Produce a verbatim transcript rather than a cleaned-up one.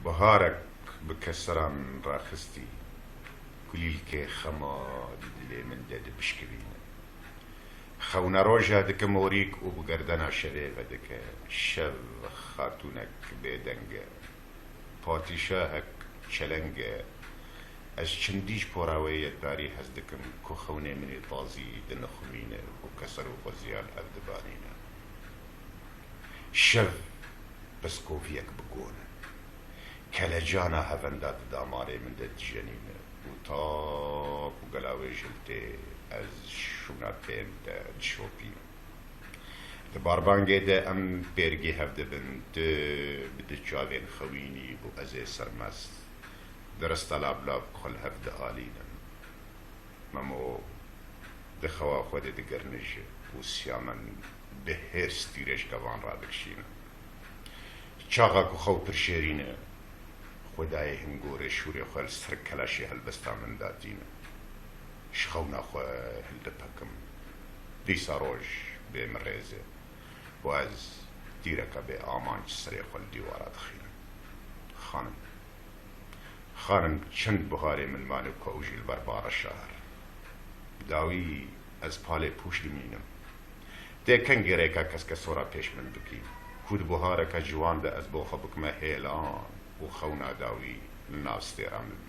Biharek bi keseran raxistî, kulîlkê xema di dilê min de dibişkivîne. Xewna roja dike morîk û bi gerdena şevê vedike. Şev xatûnek bêdeng e. Padîşahek çeleng e. Ez çendî ji pora wê yekdarî hez dikim ku xewnê min ê tazî dinixumîne û keser û xweziya li hev dibanîne. Şev peskoviyek bi gon e. Kelecana hevenda di damarê min de dijenîne û ta ku gela wê jil tê, ez şûna tên te dişopînim. Di barbangê de em pêrgî hev dibin, tu bi du çavên xewînî û ez ê sermest. Di rista lavlav xwe li hev dialînin. Memo di xewa xwe de digirnije û siya min bi hêrs tîrêj kevan radikişîne. Çaxa ku xew pir şêrîn e, Xwedayê hingorê şûrê xwe li ser kelaşê helbesta min datîne. Ji xewna xwe hildipekim. Dîsa roj bê min rêz e û ez tîreke bê amanc serê xwe li dîwara dixînim. Xanim, xanim, çend buharê min mane ku ew jî li ber bareşa here. Dawî ez palê pûş dimînim. Tê kengê rêka keskesora pêş min bikî, ku di buhareke ciwan de ez bo xwe bikime hêlan û xewna dawî li nav stêra min